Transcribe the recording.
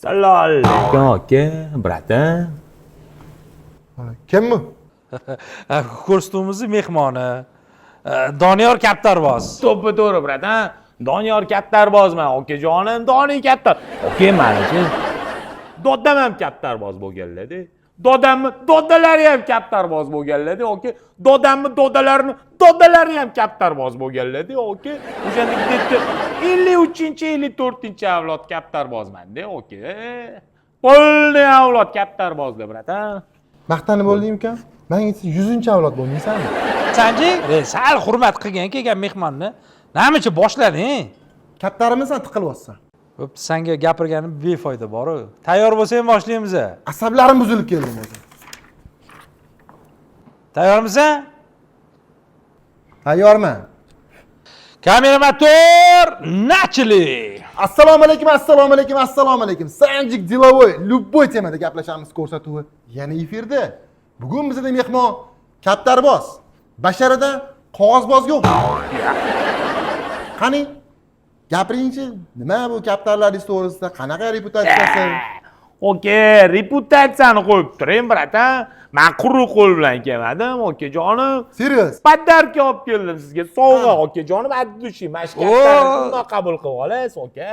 Assalomu alaykum, aka, братан. Kim bu? Ko'rsatuvimizni mehmoni Doniyor Kaptarboz. To'ppa to'g'ri, братан. Doniyor Kaptarbozman, okajonim, Doniy Kaptar. Aka, manichi dodam ham kaptarboz bo'lganlar-da. Dodamni dodalari ham kaptarboz bo'lganlar-da, aka. Dodamni dodalarini dodalari ham kaptarboz bo'lganlar-da, aka. O'shanda где-то 53, 54 avlod kaptarbozman-da, aka. Полный avlod kaptarbozlar, братан. Maqtanib bo'lding uka? Manga sen 100-avlod bo'lmaysanmi? Sanji, sal hurmat qilgin kelgan mehmonni. Namicha boshlading? Kaptarimisan, tiqilyapsan. Bo'pti, sanga gapirganim befoyda boru. Tayyor bo'lsang, boshlaymiz. Asablarim buzilib keldi o'zi. Tayyormisan? Tayyorman. Камера, мотор, начали! Assalomu alaykum, assalomu alaykum, assalomu alaykum. Sanjik Деловой, любой temada gaplashamiz ko'rsatuvi yana efirda. Bugun bizda mehmon kaptarboz. Basharada qog'ozbozga o'xshaydi. Qani? Gapiringchi, nima bu kaptarlaringiz to'g'risida, qanaqa reputatsiyasi? Aka, reputatsiyani qo'yib turing, братан. Man quruq qo'l bilan kelmadim, okajonim. Serios? Подарка olib keldim sizga, sovg'a, okajonim, от души. Mana shu kaptarni Oo. shundoq qabul qilib olasiz, aka.